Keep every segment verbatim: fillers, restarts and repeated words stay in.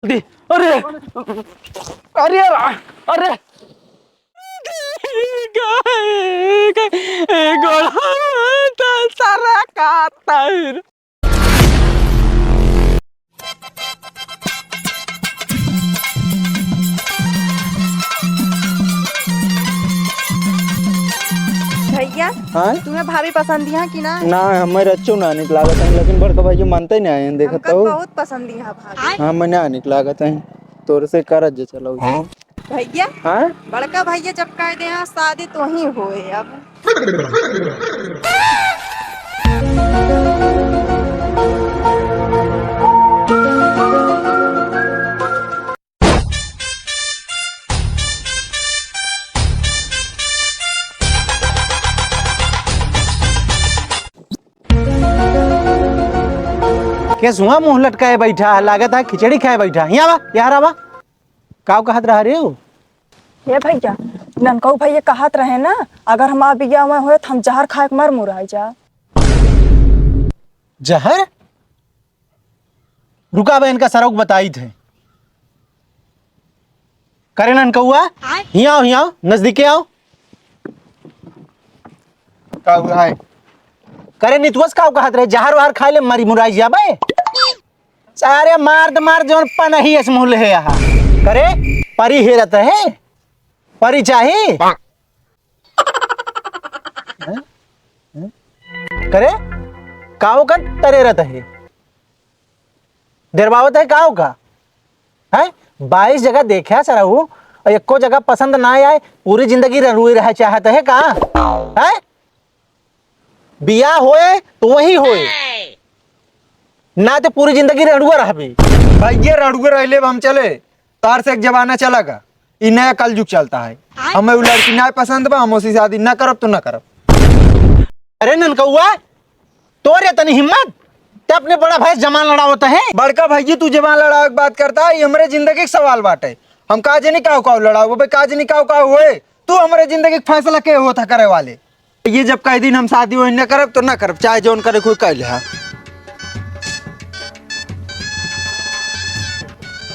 दे, अरे, अरे, अरे, गोड़ा तो सारा का तर। भैया, हाँ? तुम्हें भाभी पसंद है कि ना? ना, हमें रच्चो ना निक लागत है, लेकिन बड़का भाई मानते नहीं आए हैं, देखत हमका तो। बहुत पसंद है भाभी। हाँ, हमें ना निक लागत है, तोर से करत जे चलो। हाँ? भैया, हाँ? बड़का भैया जब कह दे हैं शादी तो ही होए अब। केस हुआ मुँह लटकाए बैठा है, लागत है खिचड़ी खाए बैठा है। यहाँ बा, यहाँ रहा बा। काव कहत रहा रे उ? हे भैया, ननकऊ भैया कहत रहे ना, अगर हमार बियाह में होए त हम जहर खाए के मर मुराई जा। जहर? रुका बे, इनका सरऊ के बताइत है। करे ननकउआ, हियाँ आओ, हियाँ आओ, नजदीके आओ। का हुआ है? करे नितुअस काव कहत रहे, जहर वहर खाए ले मरी मुराई जाबे। सारे मार द मार, जौन पनही अस मुँह लेहे यहाँ। करे, परी हेरत है, परी चाही। हैं? हैं? करे, काव का तरे रहत है? डेरवावत है काव का? हैं? बाईस जगह देखा सरऊ, और एको जगह पसंद ना आए, पूरी जिंदगी रंडुए रहे चाहत है का? हैं? बियाह होए तो वही होए, ना तो पूरी जिंदगी रंडुआ रहबे। भैया रंडुआ रह ले, हम चले, तार से एक जमाना चला गा, ई नया कलयुग चलता है। हमें वो लड़की ना पसंद बा, हम उसी शादी ना करब तो ना करब। अरे ननकउआ, तोर एतनी हिम्मत, ते अपने बड़ा भाई से जबान लड़ावत है। बड़का भैया, तू जबान लड़ावे के बात करता है, ये हमरे जिंदगी के सवाल बाटे। हम का जनी काव काव लड़ाओ बे, का जनी काव काव होए, तू हमरे जिंदगी के फैसला के होता करे वाले। ये जब कह दिन हम शादी वही न करब तो न करब, चाहे जौन करे कोई कह ले।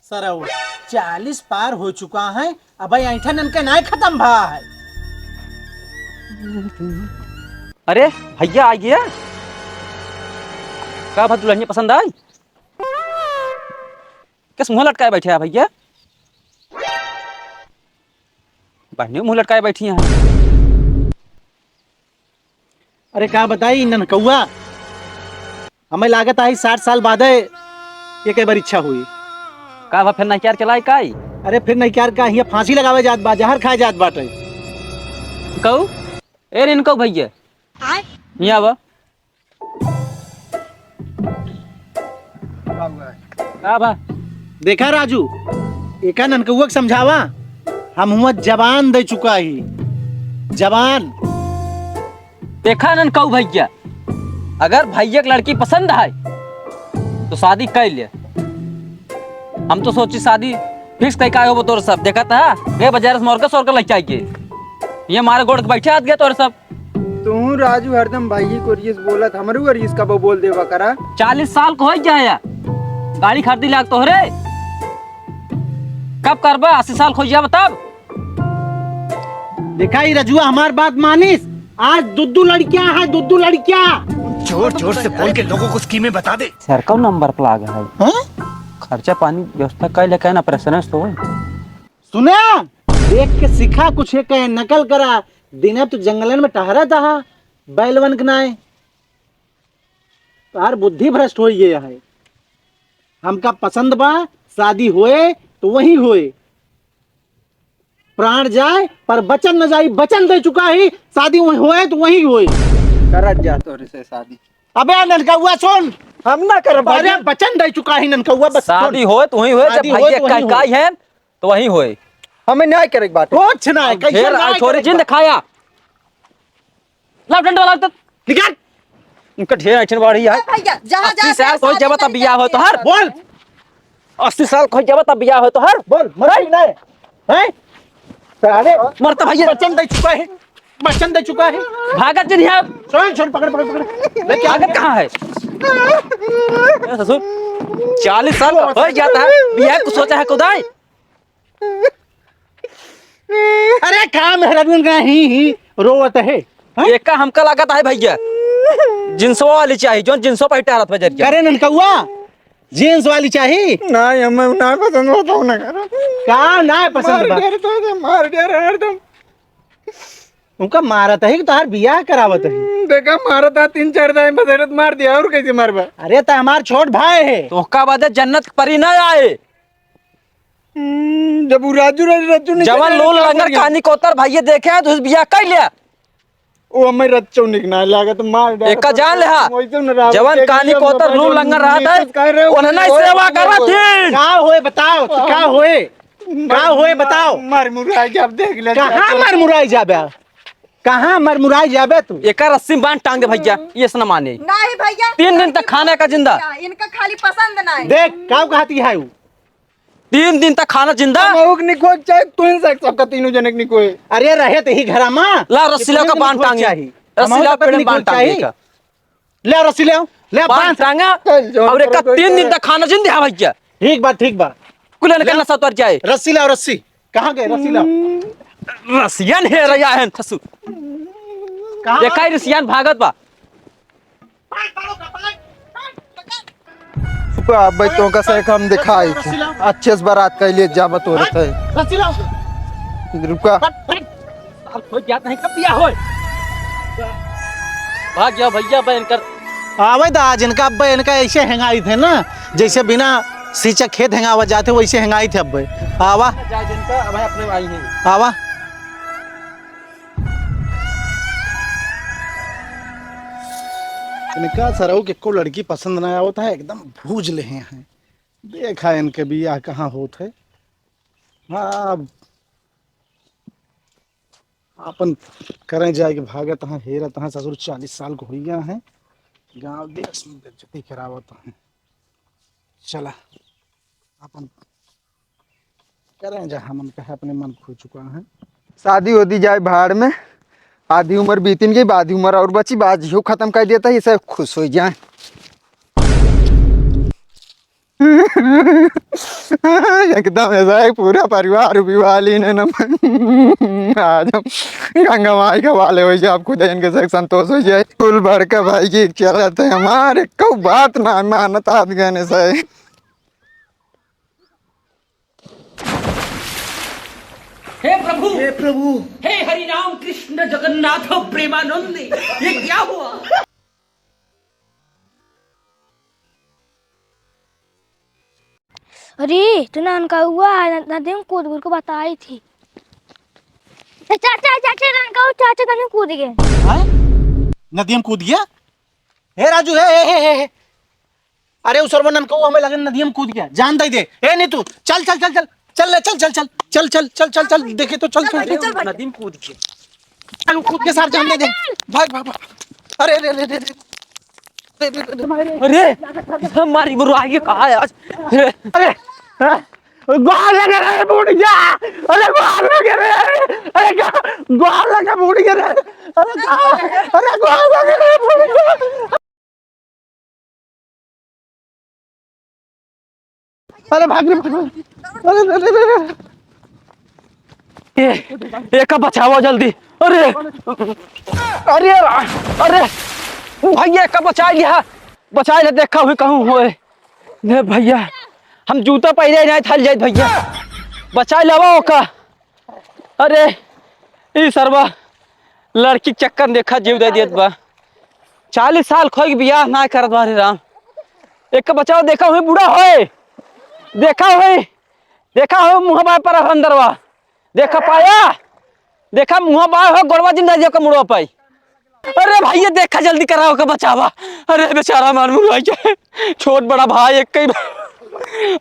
सरऊ, चालीस पार हो चुका है, अबे ऐंठन इनके नाय खत्म भा है। अरे भैया आ गया। का भा दुल्हनिया पसंद आई? किस मुँह लटकाए बैठे हैं भैया? बहनी मुँह लटकाए बैठी हैं। अरे का बताई ननकउआ, हमें लागत आई साठ साल बादे ये कई बार इच्छा हुई। का बा, फिर नैक्यार चलाई काई? अरे फिर नैक्यार का, हियाँ फांसी लगावे जात बा, जहर खाए जात बाटे। कहू, ए ननकऊ भैया, हियाँ आवा। का बा? देखा राजू, एका ननकउआ के समझावा, हम हुआ जबान दे चुका ही, जबान। देखा ननकऊ भैया, अगर भैया के लड़की पसंद है तो शादी कर ले। हम तो सोची शादी fix कई का होबो तोर सब। देखा था गए बाजार से मोरका सोरका लग जाएंगे, ये मारे गोड़ के बैठे हाथ गए तोर सब। तू राजू हरदम भाई को रियस बोलत, हमरू का रियस कबो बोल देवा करा। चालीस साल को हो जाए, गाड़ी खरीदी लाग तोहरे, कब करबा? अस्सी साल को हो जाबा तब। देखा ही रजुआ हमार बात मानिस, आज दुद्दू लड़कियां है, दुद्दू लड़कियां। जोर जोर से बोल के लोगों को स्कीमें बता दे। सर कौन नंबर पर लाग है? हाँ? खर्चा पानी व्यवस्था कर ले, कहना ऑपरेशन तो है। सुना, देख के सीखा, कुछ एक नकल करा। दिन अब तो जंगलन में टहरा था, बैलवन के नाय। तोहार बुद्धि भ्रष्ट हो गया है। हमका पसंद बा, शादी होए तो वही होए, प्राण जाए पर वचन न जाई। वचन दे चुका ही, शादी वही होए तो वही होए। करत जा तोरे से शादी। अबे ननकउआ सुन, हम ना करब अरे भाई। वचन दे चुका ही ननकउआ, बस सुन। शादी होए तो वही होए, जब शादी होए भैया तो वही का होए। काई है तो वही होए। हमें न्याय करे के बाटे। कुछ ना है, अब कैसे ढेर न्याय आई छोरी करे के जिंद बाटे? खाया। लाओ डंडा लाओ तो। निकाल। इनका ढेर ऐठन बाढ़ी है। ए भैया, जहाँ अस्सी जाके साल कोई शादी जब तब नहीं बियाह हो तो हर। करते। बोल। अस्सी साल कोई जब तब बियाह हो तो हर। बोल, मर हैं? नहीं। हैं? अरे, मरता भैया। वचन दे चुका है। वचन दे चुका है। भागत जी नहीं है। सुन, सुन, पकड़, पकड़, पकड़। लेके आ। भागत कहाँ है? ए ससुर। चालीस साल का होइ जात है, बियाह कुछ सोचा है खुदाई? अरे का मेहरारू का ही ही रोवत है, हाँ? एका हमका लागत है भइया, जींसवा वाली चाही, जौन जींसवा पहिरे टहरत बजरिया। करे ननकउआ, जींस वाली चाही? नाहीं, हमें नाहीं पसंद बा, तो ना करो। का नाहीं पसंद मार बा? दिया रे, तो मार दिया रे हरदम। उनका मारत है कि तोहार बियाह करावत है? हम्म, देखा, मारत है, तीन चार दाई बसेरत मार दिया, और कैसे मारबा? अरे, त हमार छोट भाई है। तोहका बदे जन्नत परी ना आए। हम्म, जब उ राजू, राजू, राजू नहीं जवन करे, लूल का लंगर करिए? कानी कोतर भाई देखे हैं, तो उस बियाह कर लिया। ओ हमें रच्चो निक ना लागत, मार डाल। एका जान ले हा, वैसे न रावत जवन देख कानी लिया, कोतर मोबाइल लूल में लंगर रहत है, निकल कह रहे हो, उन्हें नहीं ओए, सेवा ओए, करत ओए। ही। का होए बताओ, तो का होए? का होए बताओ? मर मुराई जाब, देख ले। कहाँ मर मुराई जाबे? कहाँ मर मुराई जाबे तू? एका रस्सी में बांध टांग दे भइया, ये से न माने। नहीं भइया, तीन दिन तक खाना का जिंदा। इनका खाली पसंद नहीं। देख, का कहती है वो? तीन दिन तक खाना जिंदा। हमहू के निको चाहे, तू इन से सबका तीनों जने के निको है। अरे रहे तो ही घरा मा। ला रस्सी ला का बांध टांगे। रस्सी ला पेड़ में बांध टांगे का। ले रस्सी ले आओ, ले बांध बांध। टांगा। चल, जो और एक करो, तीन दिन तक खाना जिंदा है भइया। ठीक बा, ठीक बा। कुल इनका नशा उतर जाए। रस्सी लाओ, रस्सी। कहाँ गए? रस्सी लाओ। रसियन है रया है ससुर। कहाँ? देखा ही रसियन भागत बा। रुका, अब भाई, तोहका से एक हम दिखाई थे। अच्छे से बारात का लिए जा बतोरत है। रस्सी लाओ। रुका। अब हो जात नहीं, कब बियाह होए? भाग जाओ भइया, बहन कर। आवे तो आज इनका, अब इनका ऐसे हेंगाई थे ना, जैसे बिना सींचा खेत हेंगावा जाते, वैसे हेंगाई थे अब। आवा। जा जिनका, अब अपने भाई हैं। आवा। इनका सरऊ के को लड़की पसंद ना आवत है, एकदम भूज ले हैं। देखा इनके बियाह कहाँ होत है। हाँ, अब आपन करें जाए के भागत हैं, हेरत हैं, ससुर चालीस साल को हुइया हैं, गाँव देश में बेइज्जती करावत हैं। चला, आपन करें जा, हमन कहे अपने मन खो चुका है। शादी होदी जाए भाड़ में, आधी उम्र बीतिन गई, आधी उम्र और बची, बाजी हो खत्म कर देता, ये सब खुश हो जाए। एकदम ऐसा है, पूरा परिवार उबिवाली ने न आज हम गंगा माई का वाले हो जाए, आप खुद इनके से संतोष हो जाए। कुल भर का भाई की चलत है हमारे, कऊ बात ना मानत आज गने से। हे प्रभु, हे प्रभु। हे हरि राम कृष्ण जगन्नाथ प्रेमानंद, ये क्या हुआ? अरे, तू ननकउआ है, न-, नदी में कूद, कूद के बताई थी। चाचा, चाचा, ननकउआ, चाचा, नदी में कूद गए। हाँ? नदी में कूद गया? हे राजू, हे, हे, हे, हे, हे। अरे, उ सरवा ननकउआ हमें लगे नदी में कूद गया। जान दे दे। ए, नहीं तू, चल, चल, चल, चल। चल ले, चल, चल, चल। चल, चल, चल, चल, चल। देखे तो, चल, चल, चल, चल। नदी में कूद गया। चल, कूद के सार जान दे दे। भाग, भाग, भाग। अरे, अरे, अरे, अरे, अरे। अरे, अरे, अरे, अरे। अरे, हमारी बुराई कहाँ है आज? अरे, अरे, हाँ? गोड़ लगे रे, बूड़ गया। अरे, गोड़ लगे रे। अरे, गोड़ लगे, बूड़ गया रे। अरे, अरे, गोड़ लगे रे, बूड़ गया। अरे भाग रे, भाग रे। अरे, अरे, अरे, अरे। ए, एका बचावा जल्दी। अरे, अरे, अरे, भइया एका बचाइ लिहा, बचाइ लिहा, देखा हुई कहूँ होए। ले भइया, हम जूता पहिरे नाहीं थल जाइत भइया, बचाइ लेवा ओका। अरे, ई सरवा लड़की के चक्कर में देखा जीव दे देत बा। चालीस साल खोई के बियाह ना करत बा रे राम। एक बचावा देखा हुई बूढ़ा होए। देखा हुई, देखा हुई मुँह बाय पर अंदरवा। देखा पाया? देखा मुँह बाय हो गोड़वा जिंदा जी का मुड़वा पाई। अरे भइया देखा जल्दी करावा ओका बचावा। अरे बेचारा मार मुराई जाए। छोट बड़ा भाई एक ही बा-,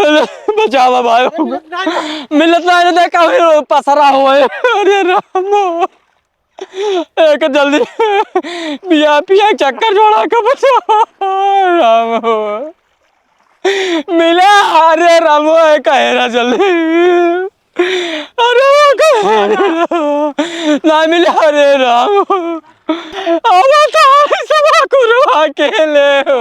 अरे बचावा भाई। मिलत ना है, देखा हुई पसरा हुआ है। अरे राम। एक जल्दी बियाह पिया चक्कर छोड़ा के बचावा। राम। मिला, अरे राम, ए कहे ना जल्दी। अरे वो कहे ना। ना मिला, अरे राम। अब तो सब कुरवा अकेले हो।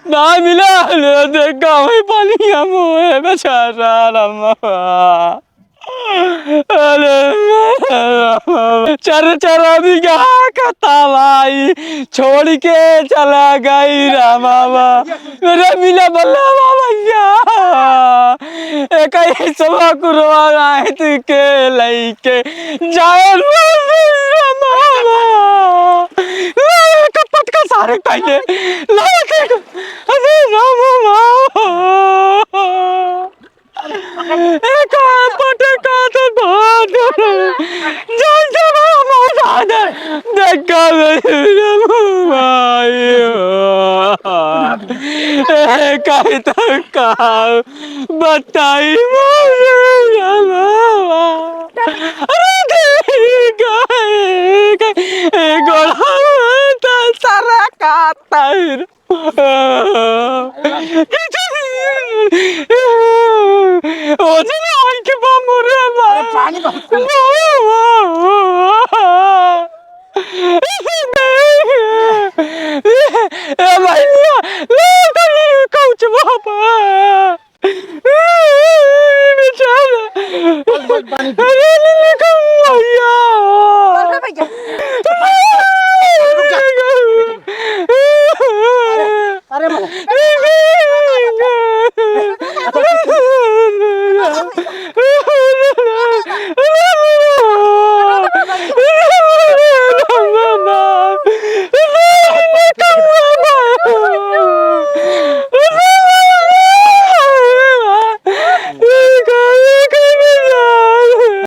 ना मिला, ले देखा वही पानी हम हुए बेचारा रामा। अरे चर चर बिगहा का तबाही छोड़ के चला गई रामा बा। मेरा मिला बल्ला बा भैया। एक ही सवा कुरवा आए तू के लइके जाए रामा बा। ले, एक पटका सारे पहले। ले, एक, अरे रामा बा। एक पटका तो बहुत जल्द मौत आ जाए। देखा मेरे भाई। ए, कहीं तो कहा बताई मुझे। अरे ठीक है, ए, गोड़ा तो सारा काटा है। ओजन आइके बा मोरे बा। अरे पानी बहुत